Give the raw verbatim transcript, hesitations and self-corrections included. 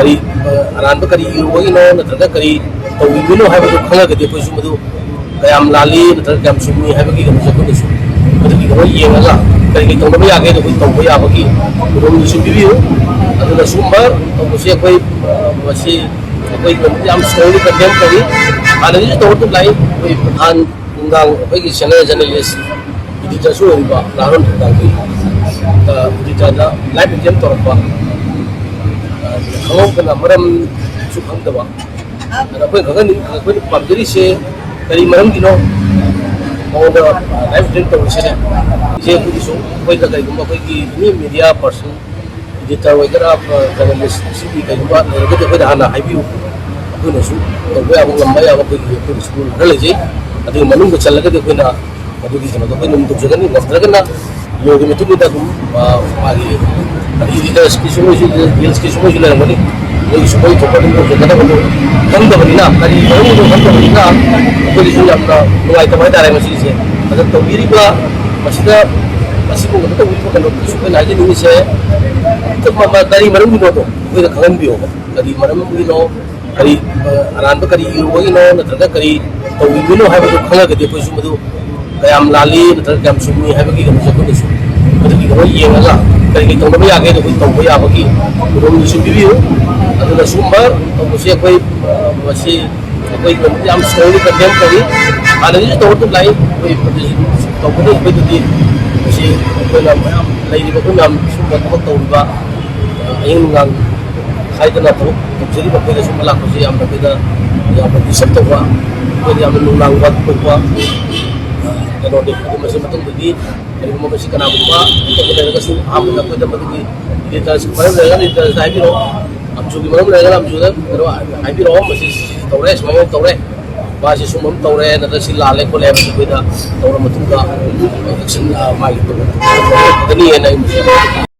ꯀꯔꯤ, ꯑ, ꯑꯔꯥꯟꯕ ꯀꯔꯤ ꯏꯔꯨꯕꯒꯤꯅꯣ ꯅꯠꯇ꯭ꯔꯒ ꯀꯔꯤ ꯇꯧꯔꯤꯕꯅꯣ ꯍꯥꯏꯕꯗꯨ ꯈꯪꯉꯒꯗꯤ ꯑꯩꯈꯣꯏꯁꯨ ꯃꯗꯨ ꯀꯌꯥꯝ ꯂꯥꯜꯂꯤ ꯅꯠꯇ꯭ꯔꯒ ꯀꯌꯥꯝ ꯆꯨꯝꯃꯤ ꯍꯥꯏꯕꯒꯤ ꯀꯩꯅꯣꯁꯦ ꯑꯩꯈꯣꯏꯅꯁꯨ ꯃꯗꯨꯒꯤ ꯀꯩꯅꯣ ꯌꯦꯡꯉꯒ ꯀꯔꯤ ꯀꯔꯤ ꯇꯧꯅꯕ ꯌꯥꯒꯦ ꯑꯗꯨ ꯑꯩꯈꯣꯏ ꯇꯧꯕ ꯌꯥꯕꯒꯤ ꯈꯨꯗꯣꯡꯁꯨ ꯄꯤꯕꯤꯌꯨ꯫ ꯑꯗꯨꯅ ꯁꯤꯒꯨꯝꯕ ꯇꯧꯕꯁꯦ ꯑꯩꯈꯣꯏ, ꯑ, ꯃꯁꯤ ꯑꯩꯈꯣꯏ ꯌꯥꯝ strongly condemn ꯇꯧꯏ꯫ ꯍꯥꯟꯅꯗꯒꯤꯁꯨ ꯇꯧꯔꯛꯇꯨ ꯂꯥꯛꯏ꯫ ꯑꯩꯈꯣꯏ ꯄ꯭ꯔꯙꯥꯟ ꯅꯨꯡꯗꯥꯡ ꯑꯩꯈꯣꯏꯒꯤ senior journalist editorꯁꯨ ꯑꯣꯏꯔꯤꯕ ꯂꯥꯜꯍꯧꯟ ꯊꯧꯗꯥꯡꯒꯤ, ꯑ, editorꯗ live attempt ꯇꯧꯔꯛꯄ, ꯑ, ꯈꯪꯍꯧꯗꯅ ꯃꯔꯝꯁꯨ ꯈꯪꯗꯕ꯫ ꯑꯗ ꯑꯩꯈꯣꯏꯅ ꯈꯪꯍꯟꯅꯤꯡ-, ꯑꯩꯈꯣꯏꯅ ꯄꯥꯝꯖꯔꯤꯁꯦ ꯀꯔꯤ ꯃꯔꯝꯒꯤꯅꯣ ꯃꯉꯣꯟꯗ, ꯑ, live attempt ꯇꯧꯔꯤꯁꯤꯅ? ꯏꯆꯦ ꯑꯩꯈꯣꯏꯒꯤꯁꯨ, ꯑꯩꯈꯣꯏꯗ ꯀꯔꯤꯒꯨꯝꯕ ꯑꯩꯈꯣꯏꯒꯤ any media person editor ꯑꯣꯏꯒꯦꯔꯥ, ꯑ, journalist ꯁꯤꯒꯤ ꯀꯩꯒꯨꯝꯕ ꯂꯩꯔꯒꯗꯤ ꯑꯩꯈꯣꯏꯗ ꯍꯥꯟꯅ ꯍꯥꯏꯕꯤꯌꯨ꯫ ꯑꯩꯈꯣꯏꯅꯁꯨ ꯇꯧꯕ ꯌꯥꯕ, ꯉꯝꯕ ꯌꯥꯕ ꯑꯩꯈꯣꯏꯒꯤ, ꯑꯩꯈꯣꯏꯒꯤꯁꯨ ꯈꯔ ꯂꯩꯖꯩ꯫ ꯑꯗꯨꯒꯤ ꯃꯅꯨꯡꯗ ꯆꯜꯂꯒꯗꯤ ꯑꯩꯈꯣꯏꯅ ꯃꯗꯨꯒꯤ ꯀꯩꯅꯣꯗꯣ ꯑꯩꯈꯣꯏꯅ ꯑꯗꯨꯝ ꯇꯧꯖꯒꯅꯤ꯫ ꯉꯝꯗ꯭ꯔꯒꯅ ꯂꯣꯒꯤ ꯃꯇꯨꯡ ꯏꯟꯅ ꯑꯗꯨꯝ, ꯑ, ꯃꯥꯒꯤ ꯑꯗꯒꯤ ꯔꯤꯇꯔꯁꯀꯤꯁꯨ ꯃꯣꯏꯁꯨ, ꯔꯤꯜꯁꯀꯤꯁꯨ ꯃꯣꯏꯁꯨ ꯂꯩꯔꯝꯒꯅꯤ꯫ ꯃꯣꯏꯒꯤꯁꯨ ꯃꯣꯏ ꯊꯣꯛꯄ ꯑꯗꯨꯝ ꯇꯧꯖꯒꯗꯕꯗꯣ ꯈꯪꯗꯕꯅꯤꯅ, ꯀꯔꯤ ꯃꯔꯝꯒꯤꯅꯣ ꯈꯪꯗꯕꯅꯤꯅ ꯑꯩꯈꯣꯏꯒꯤꯁꯨ ꯌꯥꯝꯅ ꯅꯨꯡꯉꯥꯏꯇꯕ ꯍꯥꯏꯇꯥꯔꯦ ꯃꯁꯤꯒꯤꯁꯦ꯫ ꯑꯗ ꯇꯧꯕꯤꯔꯤꯕ ꯃꯁꯤꯗ, ꯃꯁꯤꯕꯨ ꯀꯩꯅꯣ ꯇꯧꯕꯤꯔꯤꯕ ꯀꯩꯅꯣꯗꯨꯁꯨ ꯑꯩꯈꯣꯏꯅ ꯍꯥꯏꯖꯅꯤꯡꯉꯤꯁꯦ, ꯀꯔꯤ ꯃꯔꯝꯒꯤꯅꯣꯗꯣ ꯑꯩꯈꯣꯏꯗ ꯈꯪꯍꯟꯕꯤꯌꯣꯕ꯫ ꯀꯔꯤ ꯃꯔꯝꯒꯤꯅꯣ, ꯀꯔꯤ, ꯑ, ꯑꯔꯥꯟꯕ ꯀꯔꯤ ꯏꯔꯨꯕꯒꯤꯅꯣ ꯅꯠꯇ꯭ꯔꯒ ꯀꯔꯤ ꯇꯧꯔꯤꯕꯅꯣ ꯍꯥꯏꯕꯗꯨ ꯈꯪꯉꯒꯗꯤ ꯑꯩꯈꯣꯏꯁꯨ ꯃꯗꯨ ꯀꯌꯥꯝ ꯂꯥꯜꯂꯤ ꯅꯠꯇ꯭ꯔꯒ ꯀꯌꯥꯝ ꯆꯨꯝꯃꯤ ꯍꯥꯏꯕꯒꯤ ꯀꯩꯅꯣꯁꯦ ꯑꯩꯈꯣꯏꯅꯁꯨ ꯃꯗꯨꯒꯤ ꯀꯩꯅꯣ ꯌꯦꯡꯉꯒ ꯀꯔꯤ ꯀꯔꯤ ꯇꯧꯅꯕ ꯌꯥꯒꯦ ꯑꯗꯨ ꯑꯩꯈꯣꯏ ꯇꯧꯕ ꯌꯥꯕꯒꯤ ꯈꯨꯗꯣꯡꯁꯨ ꯄꯤꯕꯤꯌꯨ꯫ ꯑꯗꯨꯅ ꯁꯤꯒꯨꯝꯕ ꯇꯧꯕꯁꯦ ꯑꯩꯈꯣꯏ, ꯑ, ꯃꯁꯤ ꯑꯩꯈꯣꯏ ꯌꯥꯝ strongly condemn ꯇꯧꯏ꯫ ꯍꯥꯟꯅꯗꯒꯤꯁꯨ ꯇꯧꯔꯛꯇꯨꯅ ꯂꯥꯛꯏ꯫ ꯑꯩꯈꯣꯏ ꯇꯧꯒꯅꯤ꯫ ꯑꯩꯈꯣꯏꯗꯗꯤ ꯃꯁꯤ ꯑꯩꯈꯣꯏꯅ ꯃꯌꯥꯝ ꯂꯩꯔꯤꯕ ꯑꯩꯈꯣꯏ ꯃꯌꯥꯝ ꯁꯤꯒꯨꯝꯕ ꯊꯕꯛ ꯇꯧꯔꯤꯕ, ꯑ, ꯑꯍꯤꯡ ꯅꯨꯡꯗꯥꯡ ꯈꯥꯏꯗꯅ ꯊꯕꯛ ꯇꯧꯖꯔꯤꯕ ꯑꯩꯈꯣꯏꯗ ꯁꯨꯝ ꯂꯥꯛꯄꯁꯦ ꯌꯥꯝꯅ ꯑꯩꯈꯣꯏꯗ ꯌꯥꯝꯅ disturb ꯇꯧꯕ, ꯑꯩꯈꯣꯏꯗ ꯌꯥꯝꯅ ꯅꯨꯡꯅꯥꯡꯕ ꯄꯣꯛꯄ ꯀꯩꯅꯣꯅꯤ꯫ ꯑꯗꯨ ꯃꯁꯤ ꯃꯇꯨꯡꯗꯗꯤ ꯀꯔꯤꯒꯨꯝꯕ ꯃꯁꯤ ꯀꯅꯥꯒꯨꯝꯕ ꯑꯇꯣꯞꯄ ꯂꯩꯔꯒꯁꯨ ꯑꯍꯥꯟꯕꯗ ꯑꯩꯈꯣꯏꯗ ꯃꯗꯨꯒꯤ details ꯃꯔꯝ ꯂꯩꯔꯒꯅ details ꯍꯥꯏꯕꯤꯔꯛꯑꯣ꯫ ꯑꯝꯖꯨꯒꯤ ꯃꯔꯝ ꯂꯩꯔꯒꯅ ꯑꯝꯖꯨꯗ ꯀꯩꯅꯣ ꯍꯥꯏꯕꯤꯔꯛꯑꯣ, ꯃꯁꯤ ꯁꯤ ꯇꯧꯔꯦ, ꯁꯨꯃꯥꯏꯅ ꯇꯧꯔꯦ, ꯃꯥꯁꯤ ꯁꯨꯝꯕ ꯑꯃ ꯇꯧꯔꯦ, ꯅꯠꯇ꯭ꯔꯒ ꯁꯤ ꯂꯥꯜꯂꯦ ꯈꯣꯠꯂꯦ ꯍꯥꯏꯕꯁꯤ ꯑꯩꯈꯣꯏꯗ ꯇꯧꯔ ꯃꯇꯨꯡꯗ action, ꯑ, ꯃꯥꯒꯤ ꯇꯧꯒꯅꯤ ꯍꯥꯏꯅ ꯑꯩ